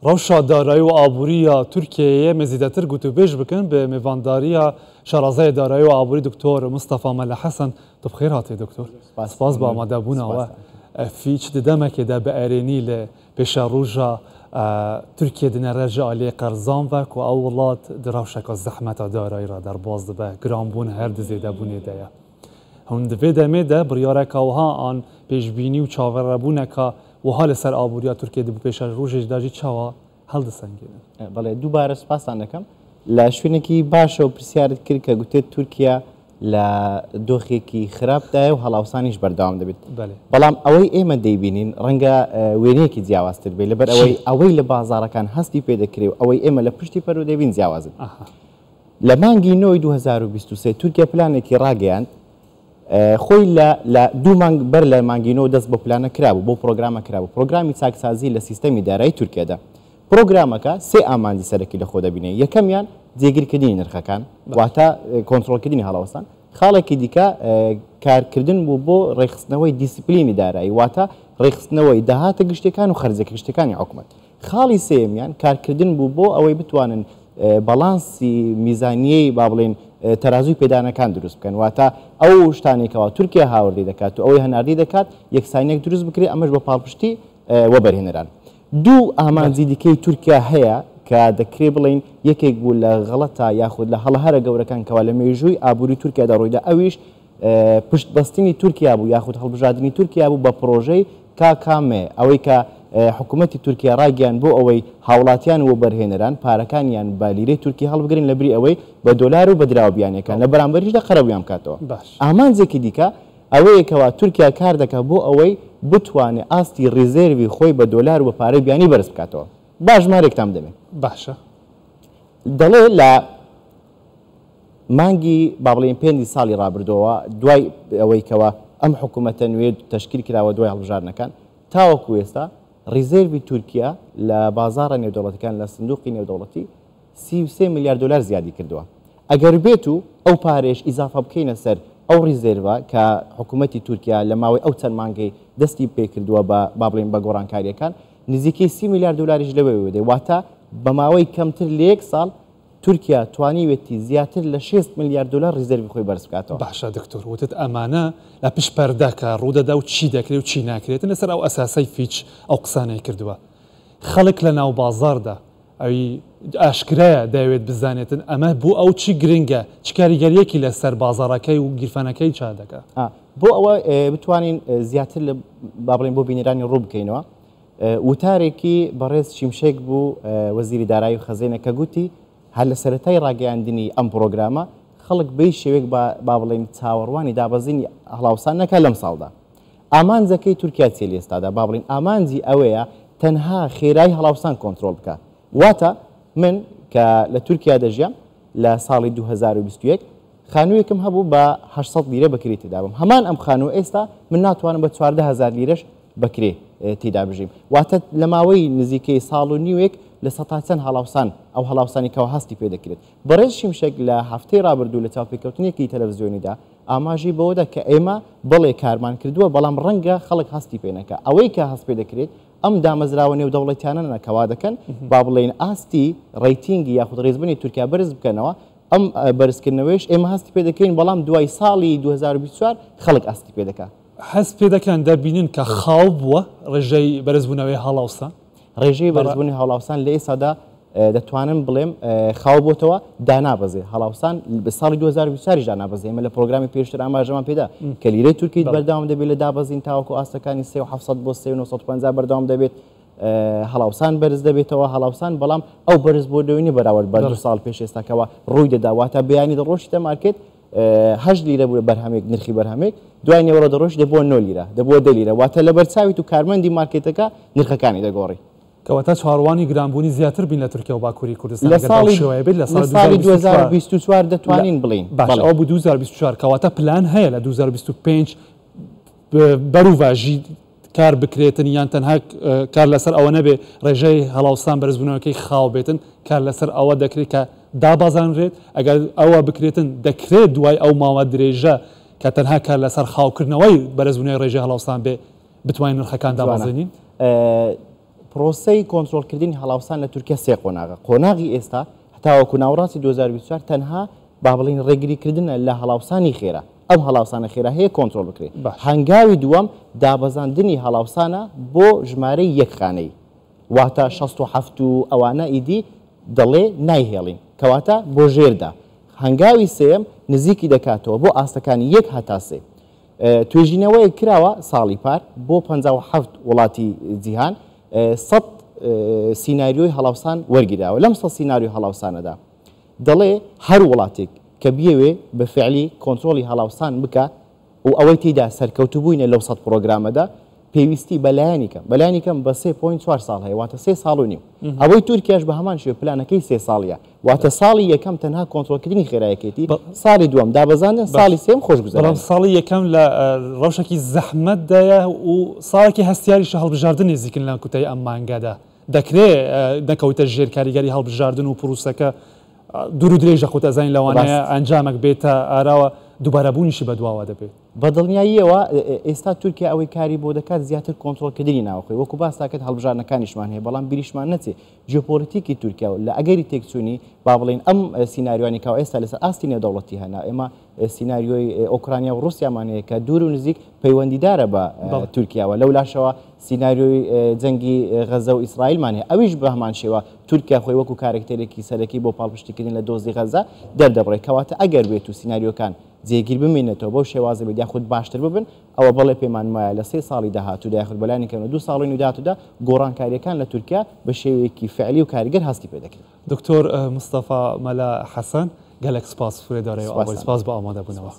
Rewşa darayî û aborî ya Tirkiyeyê em ê zêdetir gotûbêj bikin bi mêvandariya şarazayê darayî û aborî Doktor Mistefa Mele Hesen. Tu bi xêr hatî doktor. Spas bi amadebûna we. Fîç di demekê de bi erênî li pêşeroja Tirkiye dinere ji aliyê qerzan ve ku ew welat di rewşeke zehmet a darayî re derbas dibe, giranbûn her di zêdebûnê de ye. Hûn di vê demê de biryareka wiha an pêşbînî û çaverêbûneka wiha li ser aboriya Tirkiyê di pêşerojê de jî çawa hildisengînin? Belê, dûbare spastan dikim. لە شوێنێکی باشەوە پرسیارت کرد کە گوتت تورکیا لە دۆخێکی خراپدایە و هەڵاوسانیش بەردەوام دەبێت. بەڵام ئەوەی ئێمە دەیبینین ڕەنگە وێنەیەکی جیاوازتر بێت، لەبەر ئەوەی ئەوەی لە بازاڕەکان هەستی پێ دەکرێت و ئەوەی ئێمە لە پشتی پەردە دەیبین جیاوازن. لە مانگی نۆی 2023 تورکیا پلانێکی ڕاگەیاند، خۆی لە لە دوو مانگ بەر لە مانگی نۆ دەست بۆ پلانە کرابوو، بۆ پرۆگرامە کرابوو، پرۆگرامی چاکسازی لە سیستەمی دارایی تورکیادا. پرۆگرامەکە سێ ئامانجی سەرەکی لەخۆ دەبینێ، یەکەمیان جێگیرکردنی نرخەکان، واتە کۆنترۆڵکردنی هەڵاوسان، خاڵێکی دیکە کارکردن بوو بۆ ڕێکخستنەوەی دیسپلینی دارایی، واتە ڕێکخستنەوەی داهاتە گشتیەکان و خەرجە گشتیەکانی حکومەت. خاڵی سێیەمیان کارکردن بوو بۆ ئەوەی بتوانن باڵانسی میزانیەی با بڵێین تەرازووی پێدانەکان دروست بکەن، واتە ئەو شتانەی کەوا تورکیا هاوردەی دەکات و ئەوەی هەناردەی دەکات یەکسانیەک دروست بکرێت، ئەمەش بە پاڵپشتی وەبەرهێنەران. دوو ئامانجی دیکەی تورکیا هەیە کە دەکرێ بڵێین یەکێک بوو لە غەڵەتە یاخود لە هەڵە هەرە گەورەکان کەوا لە مێژووی ئابووری تورکیادا ڕوویدا، ئەویش پشت بەستنی تورکیا بوو یاخود هەڵبژاردنی تورکیا بوو بە پڕۆژەی KKM، ئەوەی کە حکوومەتی تورکیا ڕایگەیاند بۆ ئەوەی هاوڵاتیان و وەبەرهێنەران پارەکانیان بە لیرەی تورکی هەڵبگرن لەبری ئەوەی بە دۆلار و بە دراوە بیانیەکان لە بەرامبەریشدا قەرەبوویان بکاتەوە. ئامانجێکی دیکە ئەوەیە کەوا تورکیا کار دەکات بۆ ئەوەی بتوانێت ئاستی ڕیزێرڤی خۆی بە دۆلار و بە پارەی بیانی بەرز بکاتەوە. با ژمارەیەکتان بدەمێ. باشە. دەڵێ لە مانگی با بڵێین پێنجی ساڵی ڕابردووەوە دوای ئەوەی کەوا ئەم حکوومەتە نوێ تەشکیل کراوە دوای هەڵبژاردنەکان تاوەکو ئێستا ڕیزێرڤی تورکیا لە بازاڕە نێودەوڵەتیەکان لە سندوقی نێودەوڵەتی 33 ملیار دۆلار زیادی کردووە. ئەگەر بێت و ئەو پارەیەش ئیزافە بکەینە سەر ئەو ڕیزێرڤە کە حکوومەتی تورکیا لە ماوەی ئەو چەند مانگەی دەستی پێ کردووە بە با بڵێین بە گۆڕانکارییەکان نزیکەی 30 ملیار دۆلاریش لەوێوە دێ، واتە بە ماوەی کەمتر لە یەک ساڵ تورکیا توانیوێتی زیاتر لە 60 ملیار دۆلار ڕیزێرڤی خۆی بەرز بکاتەوە. باشە دکتۆر وتت ئەمانە لە پشت پەردە کە ڕوودەدا و چی دەکرێ و چی ناکرێتن لەسەر ئەو ئەساسەی فیچ ئەو قسانەی کردووە خەڵک لە ناو بازاڕدا ئەوی ئاشکرایە دەیەوێت بزانێتن ئەمە بۆ ئەو چ گرنگە چ کاریگەریەکی لەسەر بازاڕەکەی و گیرفانەکەی چا دەکا؟ بۆ ئەوە بتوانین زیاتر لە با بڵێین بۆ بینەرانی ڕوو بکەینەوە وتارێکی بەڕێز شیمشێک بوو وەزیری دارایی و خەزێنە کە گوتی هەر لە سەرەتای ڕاگەیاندنی ئەم پرۆگرامە خەڵک بە هیچ شێوەیەک با بڵێین چاوەڕوانی دابەزینی هەڵاوسان نەکات لەم ساڵدا. ئامانجەکەی تورکیا چیە لە ئێستادا؟ با بڵێین ئامانجی ئەوەیە تەنها خێرایی هەڵاوسان کۆنترۆڵ بکات. واتە من کە لە تورکیا دەژیام لە ساڵی 2021 خانوویەکم هەبوو بە 800 لیرە بە کرێ تێدا بووم. هەمان ئەم خانووە ئێستا من ناتوانم بە 14,000 لیرەش بە کرێ تێدا بژیم. واتە لە ماوەی نزیکەی ساڵ و نیوێک لە سەتا چەند هەڵاوسان ئەو هەڵاوسانی کەوا هەستی پێ دەکرێت. بەڕێز شیمشەک لە هەفتەی ڕابردوو لە چاوپێکەوتنێکی تەلەفزیۆنیدا ئاماژەی بەوەدا کە ئێمە بەڵێ کارمان کردووە، بەڵام ڕەنگە خەڵک هەستی پێ نەکا. ئەوەی کە هەست پێ دەکرێت ئەم دامەزراوە نێودەوڵەتیانەنە کە وا دەکەن با بڵێین ئاستی ڕەیتینگی یاخود ڕیزبەنی تورکیا بەرز بکەنەوە، ئەم بەرزکردنەوەیش ئێمە هەستی پێ دەکەین، بەڵام دوای ساڵی 2024 خەڵک هەستی پێ دەکا. هەست پێ دەکەن دەبینن کە خاو بووە ڕێژەی بەرزبوونەوەی هەڵاوسان؟ ڕێژەی بەرزبوونی هەڵاوسان لە ئێستادا دەتوانم بڵێم خاو بۆتەوە دانابەزێ هەڵاوسان ساڵی 2024 دانابەزێ ئێمە لە پرۆگرامی پێشتر ئاماژەمان پێدا کە لیرەی تورکی بەردەوام دەبێت لە دابەزین تاوەکو ئاستەکانی 3700 بۆ 3950 بەردەوام دەبێت هەڵاوسان بەرز دەبێتەوە هەڵاوسان بەڵام ئەو بەرز بۆ دەوینی بەراورد بە دو ساڵ پێش ئێستاکەوە ڕووی دەدا واتە بەیانی دەڕۆشتە مارکێت هەشت لیرە بوو بەرهەمێک نرخی بەرهەمێک دوای نێوەڕۆ دەڕۆشت دەبووە نۆ لیرە دەبووە دە لیرە واتە لەبەر چاوی تو کارمەندی مارکێتەکە نرخەکانی دەگۆڕی. کەواتە چاوەڕوانی گرانبوونی زیاتر بین لە تورکیا و باکووری کوردستان لە ئەگەر بەو ساڵی شێوەیە بێت لە لە ساڵی ساڵی 2024 2024 لە دەتوانین بڵێین باشە بەڵێ. ئەوە بوو 2024 کەواتە پلان هەیە لە 2025 بەروڤاژی کار بکرێتن یان تەنها کار لەسەر ئەوە نەبێ ڕێژەی هەڵاوسان بەرزبوونەوەکەی خاو بێتن کار لەسەر ئەوە دەکرێت کە دابەزانرێت ئەگەر ئەوە بکرێتن دەکرێت دوای ئەو ماوە درێژە کە تەنها کار لەسەر خاوکردنەوەی بەرزبوونەوەی ڕێژەی هەڵاوسان بێ بتوانین نرخەکان جوانە دابەزێنین؟ پرۆسەی کۆنترۆڵکردنی هەڵاوسان لە تورکیا سێ قۆناغە، قۆناغی ئێستا هەتاوەکو ناوەڕاستی 2024 تەنها با بڵێین ڕێگریکردنە لە هەڵاوسانی خێرا، ئەم هەڵاوسانە خێرا هەیە کۆنترۆڵ بکرێت. هەنگاوی دووەم دابەزاندنی هەڵاوسانە بۆ ژمارەی یەک خانەیی، واتە 67 و ئەوانە ئیدی دەڵێ نایهێڵین، کەواتە بۆ ژێردا. هەنگاوی سێیەم نزیکی دەکاتەوە بۆ ئاستەکانی یەک هەتا سێ. توێژینەوەیەک کراوە ساڵی پار بۆ 57 وڵاتی جیهان 100 سیناریۆی هەڵاوسان وەرگیراوە. لەم 100 سیناریۆی هەڵاوسانەدا دەڵێ هەر وڵاتێک کە بیەوێ بە فعلی کۆنترۆڵی هەڵاوسان بکا و ئەوەی تێیدا سەرکەوتوو بووینە لەو 100 پرۆگرامەدا پێویستی بە لایەنی کەم بەلایەنی کەم بە 3.4 ساڵ هەیە، واتە 3 ساڵ و نیو. ئەوەی تورکیاش بە هەمان شێوە پلانەکەی 3 ساڵیە، واتە ساڵی یەکەم تەنها کۆنترۆڵکردنی خێرایەکێتی، ساڵی دووەم دابەزاندن، ساڵی سێم خۆشگوزەرانی. بەڵام ساڵی یەکەم لە ڕەوشێکی زەحمەتدایە و ساڵێکی هەستیاریشە، هەڵبژاردن نزیکن لە کوتای ئەم مانگەدا، دەکرێ نەکەوتە ژێر کاریگەری هەڵبژاردن و پروسەکە دوور و درێژە، خۆت ئەزانین لەوانەیە ئەنجامێک بێتە ئاراوە دووبارەبوونیشی بەدواوە دەبێت. بە دڵنیاییەوە ئێستا تورکیا ئەوەی کاری بۆ دەکات زیاتر کۆنترۆڵکردنی ناوخۆی، وەکو باس دەکات هەڵبژاردنەکانیشمان هەیە، بەڵام بیریشمان نەچێ جیۆپۆلیتیکی تورکیا و لە ئەگەری تێکچوونی با بڵێین ئەم سیناریۆانی کە ئێستا لەسەر ئاستی نێودەوڵەتی هەنا، ئێمە سیناریۆی ئۆکرانیا و ڕووسیامان هەیە کە دوور و نزیک پەیوەندیدارە بە تورکیاوە، لەو لاشەوە سیناریۆی جەنگی غەزە و ئیسرائیلمان هەیە، ئەویش بە هەمان شێوە تورکیا خۆی وەکو کارەکتەرێکی سەرەکی بۆ پاڵپشتیکردن لە دۆزی غەزە دەردەبڕێت. کەواتە ئەگەر بێت و سیناریۆکان جێگیر بمێنێتەوە بەو شێوازە بێت یاخود باشتر ببن، ئەوە بەڵێ پێمان وایە لە 3 ساڵی داهاتوودا یاخود بەلانی کەمەوە 2 ساڵی نوێی داهاتوودا گۆڕانکارییەکان لە تورکیا بە شێوەیەکی فعلی و کاریگەر هەستی پێ دەکرێت. دکتۆر مستەفا مەلا حەسەن، گەلەک سپاس فرێدارەی ئاوای، سپاس بە ئامادەبوونەوە.